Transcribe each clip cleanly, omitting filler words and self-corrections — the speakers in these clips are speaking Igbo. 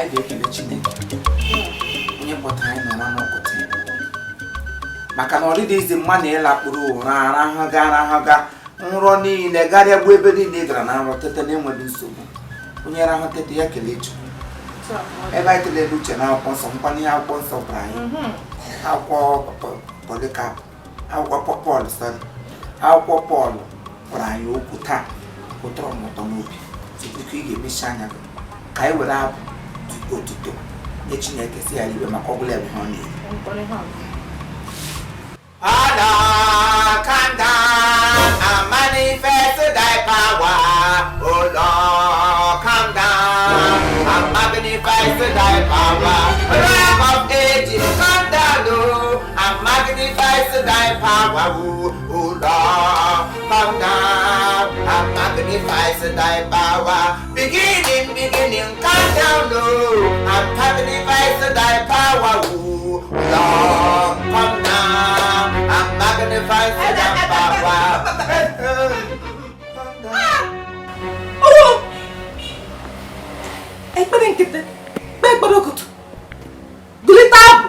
Anyị ga-ekele Chineke onye kpọtara anyị n'ụra n'ụtụtụ, maka na ọ dịghịzi mma na ịlakpụrụ ụra arahụga arahụga nrọ niile garịa gbuo ebe niile ị gara na nrọ, tete na-enweghị nsogbu. Onye rahụ tete, ya kelee Chukwu. Ebe anyị tụlere uche na akwụkwọ nsọ, nkwana ihe akwụkwọ nsọ gwara anyị, akwụkwọ Polycarp, akwụkwọ Pọl, sorry, akwụkwọ Pọl gwara anyị okwu taa ụtọrọ m ụtọ n'obi. Tupu ị ga-emechi anya gị, ka anyị were abụ otuto nye Chineke, si ya iwe maka ọbụla ebe ọ na-eri. Allah, come down and manifest thy power. Oh Lord, come down and magnify thy power. Rock of ages, come down, oh, and magnify thy power. Oh, oh Lord, come down and magnify thy power. Beginning, beginning, come down, oh, and magnify thy power. Oh Lord, come down and magnify thy power. Come down. Ọwụ ekpere nkịtị, kpee ekpere ụtụtụ, gụlite abụ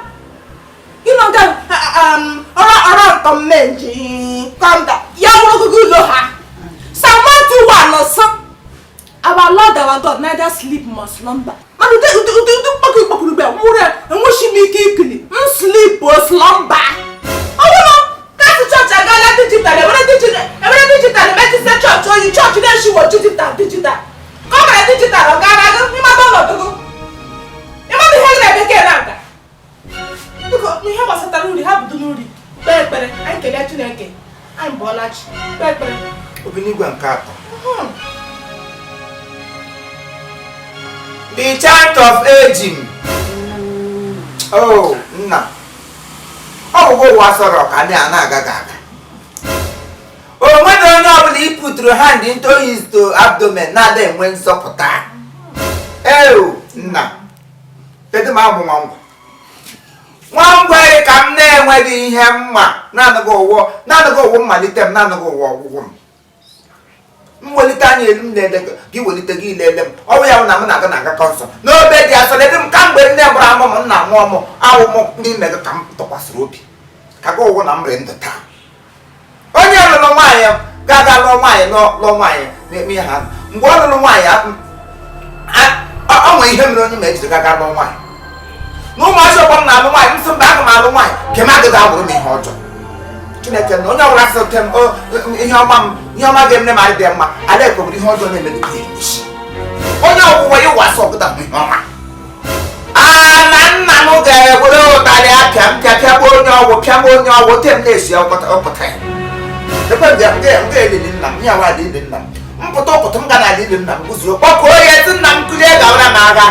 ịnọ nga ọra ọra ntọmmenji kọmda ya wụrụ ogụgụ ụlọ ha. Psalm 121 sọ, "Our Lord, our God, neither sleep nor slumber." Mana ụdị ụdị ụdị ụdị mkpọkụ ikpọkụrụ ugbu a nwụrụ ya, enweghị m ike ikili m sleep o slumber. Ọ bụrụ kasị chọọchị agaala digital, ewere digital, ewere digital mejise chọọchị oyi, chọọchị na-eshiwo digital digital ka ọ gara digital, ọ gara agụ ịmata ọnọdụ gị, ịmata ihe gị na bekee na-aga. Biko, n'ihe gbasatara uri, ha bido n'uri kpee ekpere, anyị kelee Chineke anyị bụọla chi, kpee ekpere. Obi n'igwe nke atọ. The chant of aging. Oh, nna. Ọ bụkwa ụwa sọrọ ka ndị a na-agaghị aga. O nweghị onye ọbụla i puturu hand into his to abdomen na-ada enwe nzọpụta. Eo, nna. Kedu ma abụ nwa ngwa? Nwa ngwere ka m na-enweghị ihe mma, na-anaghị ụwọ, na-anaghị ụwọ mmalite m, na-anaghị ụwa ọgwụgwụ m. M welite anya elu, m na-ele gị, welite gị lele m. Ọ bụ ya bụ na m na-aga na-agakọ nsọ n'obe dị asọ ebe m kamgbe nne mụrụ amụ m, nna mụọ m, awụ m n'ime gị ka m tụkwasịrị obi ka gị ụwụ na m rị ndụ taa. Onye lụrụ nwaanyị ga-aga lụọ nwaanyị, lụọ nwaanyị na-eme ha mgbe ọ lụrụ nwaanyị, ọ nwere ihe mere onye ma ejiri gaga lụọ nwaanyị na ụmụazị ọgbọ m na-alụ nwaanyị. M sị mba, aga m alụ nwaanyị ka m agaghị awụrụ m ihe ọjọọ. Chineke na onye ọbụla sị ote m ihe ọma m, ihe ọma ga-eme m adịghị mma ala ekwebere ihe ọjọọ na-emelite isi onye ọgwụgwọ ya ụwa asọ ọgụda bụ ihe ọma a na nna m ga-ewere ụtarị apịa m pịa pịagbuo onye ọgwụ, pịagbuo onye ọgwụ te m na-esi ọkọta ya. Ekwe m ga-elili nna m ya wa ala ili nna m, mpụta ụpụtụ m ga n'ala ili nna m guzoro kpọkuo ya, sị nna m kulie gawara m agha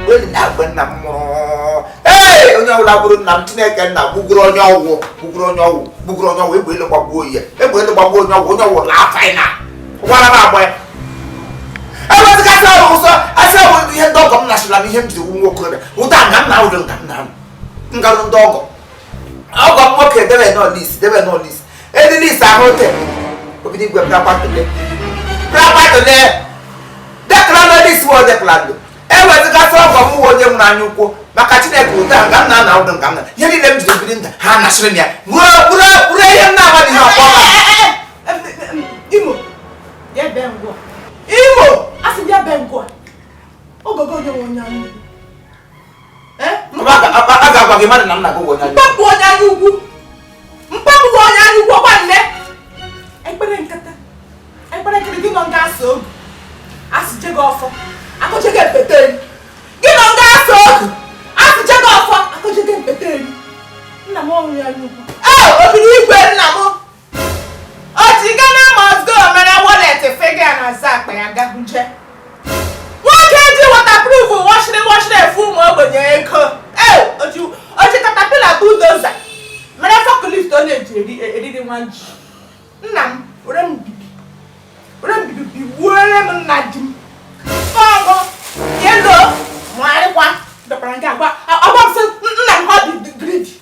weli na mgbe nna m nwụrụ. Ee, onye ọbụla gburu nna m, Chineke nna gbugoro onye ọgwụ, gbugoro onye ọgwụ, gbugoro onye ọgwụ, egbe elu gbagbuo ya, egbe elu gbagbuo onye ọgwụ, onye ọgwụ laa final gwara m agba ya. Ewezụgasị ọrụ ụsọ asị ọ bụ ihe ndị ọgọ m nasịla m, ihe m jiri wu nwa okorobịa ụda nga m na-awụrụ nga m na ngarụ ndị ọgọ ọgọ m nwoke debe n'ọlis, debe n'ọlis edilis ahụ te obido igwe bịakwatụle bịakwatụle deklara n'ọlis wụ deklara. Ewezụgasị ọgọ m wụ onye nwụrụ anya ukwu maka Chineke ụda nga m na-ana ụdụ nga m na ihe niile m jiri biri ndụ ha nasịrị m ya ruo ruo ruo ihe m na-amadị ihe ọkpọ. Imo ya bịa ngwa, Imo asị bịa bịa ngwa, ogogo onye nwe onye anya ukwu. A ga-agwa gị mmadụ na nna gị onye anya. Mpapụ onye anya ukwu, mpapụ onye anya ukwu, ọkwa nne ekpere nkịtị, ekpere nkịtị gị nọ nga asị ogu asị je gị ọfọ akọje gị mpete eri, gị nọ nga asị ogu asị je gị ọfọ akọje gị mpete eri. Nna m ọnwụ ya anya ukwu. Ee, obiri igwe nna m oji Ghana must go mere wallet fega na aza akpa ya gahuje nwoke ji waterproof washiri washiri efu ụmụ ogbenye ego. Ee, oji caterpillar bulldozer mere forklift ọ na-eji eriri nwa ji. Nna m were mbibi, were mbibi bigbuore m nna di m ọgụ yelo mụgharịkwa dọkwara nke agwa agwa m sị nna m ha dị greedy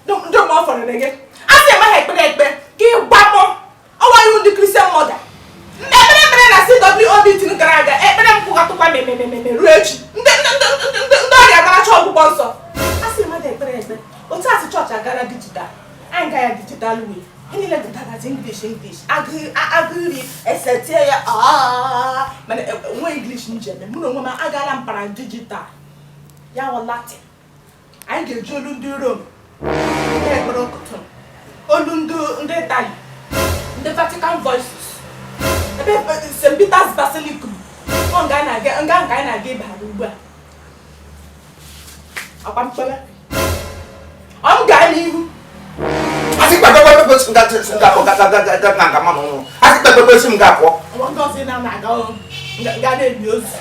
ndị mgbe ọ fọrọ gị a sị eme ha ekpere ekpe ka ịgwa m ọwa iwu ndị Christian mother ekpere ekpere na CWO meeting gara aga, ekpere m kwụgatụkwa mememememe ruo echi. Ndị ndị ndị ndị ndị agala digital. Anyị ga ya digital way. Ihe niile dịtagazi English English. Agụri esetie ya aa mana enwe English njem. Mụ na onwe m agala mpara digital. Ya wụ Latin. Anyị ga-eji olu ndị Rome na-ekpere ụkụtụ, olu ndị Italy, ndị Vatican Voices, ebe St. Peter's Basilica ọ nga anyị nga nke anyị na-aga ịbara ugbu a. Akwa mkpere ọ m gaa n'ihu. Asị kpekpekpe si nga nga ma n'ụlọ. Asị kpekpekpe si m ga pụọ. Nwa ndị ọzọ ị na-aga ga na-eli ozu.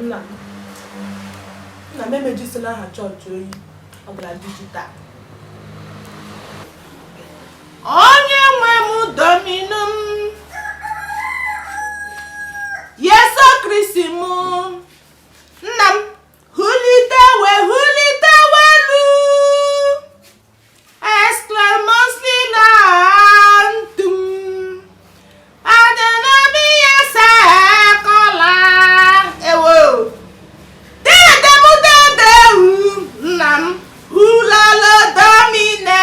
Nna m, nna m emejisila aha chọọchị oyi ọ bụla digital. Onye nwe m Dominum Yesu Kristi m, nna m hulite we hulite welu exclamus lantum adenamiya sekola ewo dedemudedeu. Nna m hulala Domine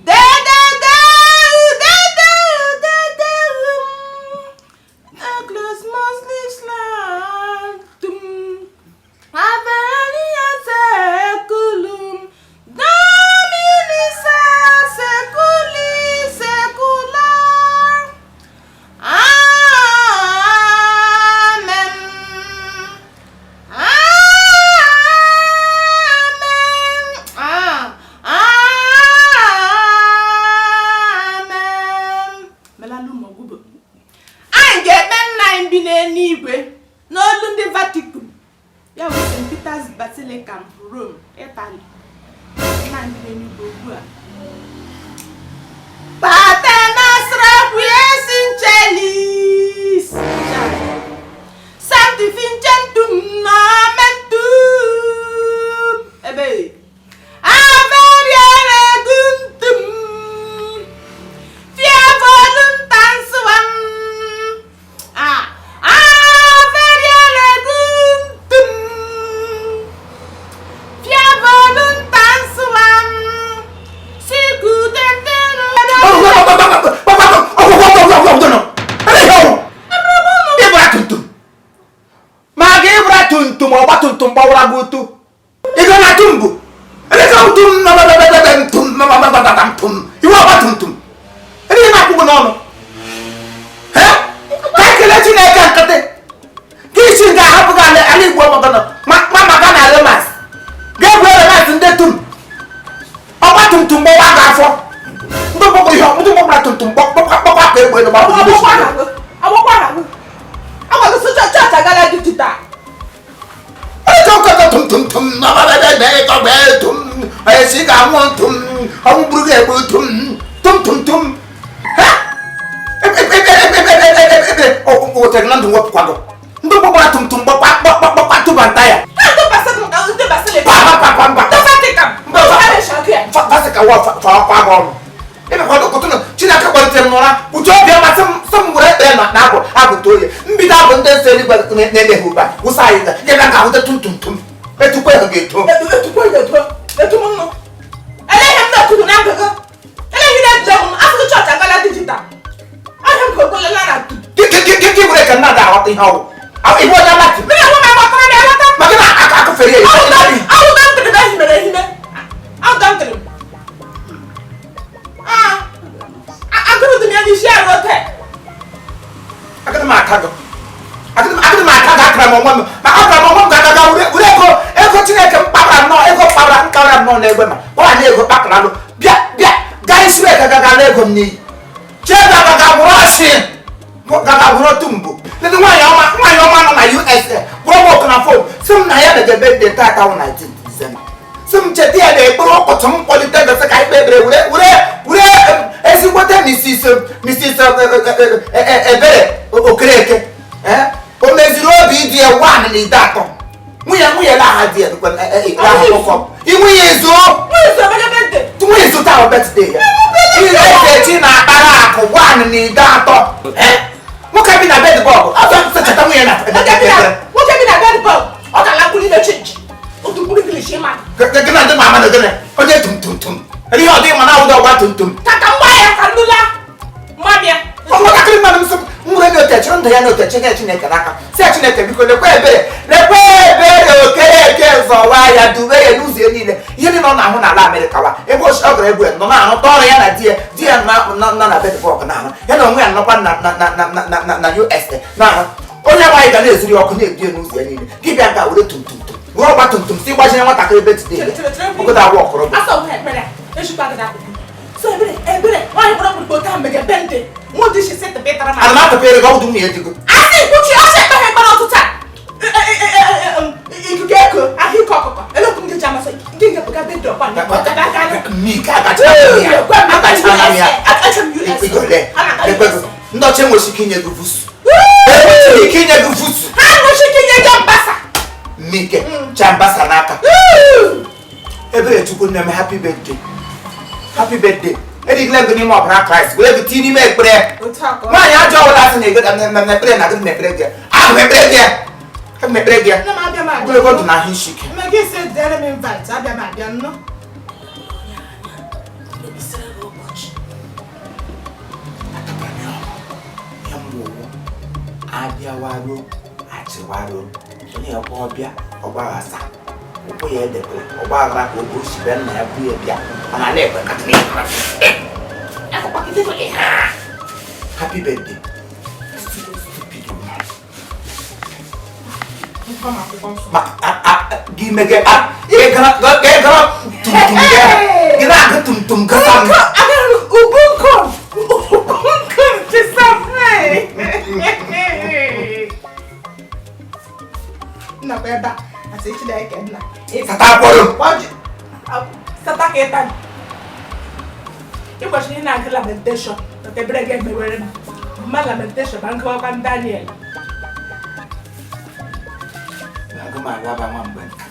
dededeu dedeu dedeu exclamus lantum Avenia seculum Domini seculi secula. Amen. Amen. Ah, amen. Melalu Mogubo. Anyị ga-ekpe nna anyị bi n'eluigwe n'olu ndị Vatican. Ya bụ St. Peter's Basilica, Rome, Italy. Nna anyị bi n'eluigwe ugbu a. Pater nostra qui es in celis. Sanctificetur nomen tuum. Ebe. Adveniat regnum tuum. Fiat voluntas tuam. Ah. Adveniat regnum tuum. Fiat voluntas tuam. Sicut in Ịbụra tumtum ma ga ịbụra tumtum ọgba tumtum gbawara gị ụtụ ịgo na tumbu eleka tum tum iwe ọgba tumtum ebe ị na-akwụ gị n'ọnụ ka ekele Chineke nkịtị ka isi ga-ahapụ gị ala Igbo maka ma maka na remas ga-egwu remas ndị tum ọgba tumtum gbawa gị afọ ndị gbọgbọ ihe ndị gbọgbara tumtum gbọkwa ka egbe elu gbapụ gị. Chọọchị agala digital. Tum tum esi ga-anwụ tum ọnwụ gburu gị egbu tum tum tum tum wetere na ndụ wepụkwago ndị gbọgbara tum tum gbọkwa gbọkwa tụba nta ya. Fasịka wa ọnụ ịbịakwado kụtụ Chineke kwalitere m n'ụra uche obi ọma sị m were ekpere na abụ abụ too oye mbido abụ ndị nsọ eluigwe na-enye ha ụba wụsa anyị ga ga ga ahụta tum tum tum etukwe ha ga-eto. Etukwe ga-eto etu m nụ eleghị m na-ekwuru na ndụ gị eleghị na-ejide m asụsụ chọọchị agala digital ahịa m ka ogolela na tu. Gị were ka nna ga-aghọta ihe ọwụ ibu onye Latin. Mmiri enwe m aghọtara m aghọta. Maka na akụfere ya. Awụda ntịrị m ehimere ehime awụda ntịrị m agụrụ dị m ya n'isi arụ ote. Agadi m aka gị agadi m aka gị akara m onwe m ma akara m onwe m ga-aga were ego ego Chineke m kpabara nnọọ ego kpabara nkara nnọọ n'egbe ma kpọra na ego kpakara alụ bịa bịa gaa isi eke gaga na ego m n'iyi chee gaga ga gwụrụ ọchị gaga gwụrụ otu mbụ ndị nwaanyị ọma nwaanyị ọma nọ na USA gwụrụ m oku na phone sị m na ya na-ejebe dị tata 19 Disemba sị m cheta ya na ekpere ụkọchị m kpọlite gosi ka ikpe ekpere were were were ezigbote Mrs. Mrs. Ebere Okereke o meziri obi dị ya wan na ide atọ nwunye nwunye na-aha di ya inwe ya ezuo nwunye zụta birthday ya Irechi na-akpara akụ wan na ide atọ nwoke bi na bedbọg ọzọ cheta nwunye na nwoke bi na bedbọg ọ ga-alakwuru ile chinchi otu mkpụrụ English ịma. Gịnị onye tum tum tum ihe ọ dịghị ma na-awụda ọgba tum tum. Ka m gbaa ya ka ndụla mmabịa. Nwatakịrị mmadụ m sị m nwere n'ote chụrụ ndụ ya n'ote chineke Chineke n'aka, si ya Chineke biko lekwa ebere, lekwa ebere Okereke zọwa ya, dube ya n'ụzọ ya niile. Ihe niile ọ na-ahụ n'ala Amerịka wa ebe ọ gara egwu nọ na-arụta ọrụ ya na di ya, di ya nọ na Bedford na-arụ ya na onwe ya nọkwa na USA na-arụ. Onye nwaanyị ga na-ezuri ọkụ na-edu ya n'ụzọ ya niile. Gị bịa ka were tum tum tum were ọgba tum tum si gbajie nwatakịrị ebe tide ya ogodo agwa ọkụrụ bụ Asọ nwa ekpere ejikwa gị dapụ. So ebere ebere nwaanyị kpọrọ mkpụrụ taa mege bende nwa dị isi setịpụ ịtara m. Ana m atụpịrị gị ọdụ nwunye di gị. Asị nkwuchi ọsọ ekpeghị ekpere ọtụtụ a ikuku eko ahụike ọkụkọ elekwu ndị ji amasị ndị nke bụga bende ọkwa Mmike agachala m ya ndị ọcha enweghị ike inye gị vusu, enweghị ike inye gị vusu. Ha enweghị ike inye gị mbasa. Mmike chambasa n'aka. Ebere Chukwu nne m, happy birthday, happy birthday. Erigila ego n'ime ọbara Kraịst were gị tinye n'ime ekpere. Nwaanyị ajọ ọbụla asị na ego na ekpere na gị na ekpere gị ahụ ekpere gị ahụ ekpere gị ogologo ndụ na ahụ isi ike. Abịawaruo achịwaruo onye ọkwa ọbịa ọgbaghasa ụkwụ ya edekwere ọgbaghara ka oge osi bịa nna ya bụ ya bịa mana ala ekwe happy birthday stupid woman. Gị mege ị gara tum tum gị na-agụ tum tum gasa m. Nnakwa ebe a asị Chineke nna. Sata akwọrọ. Sata ka ịta ị kwesịrị ị na-agụ lamentation maka ebere gị emewere m mma lamentation ma ngụwakwa Daniel. Agụ m alaba nwa mgbe nta.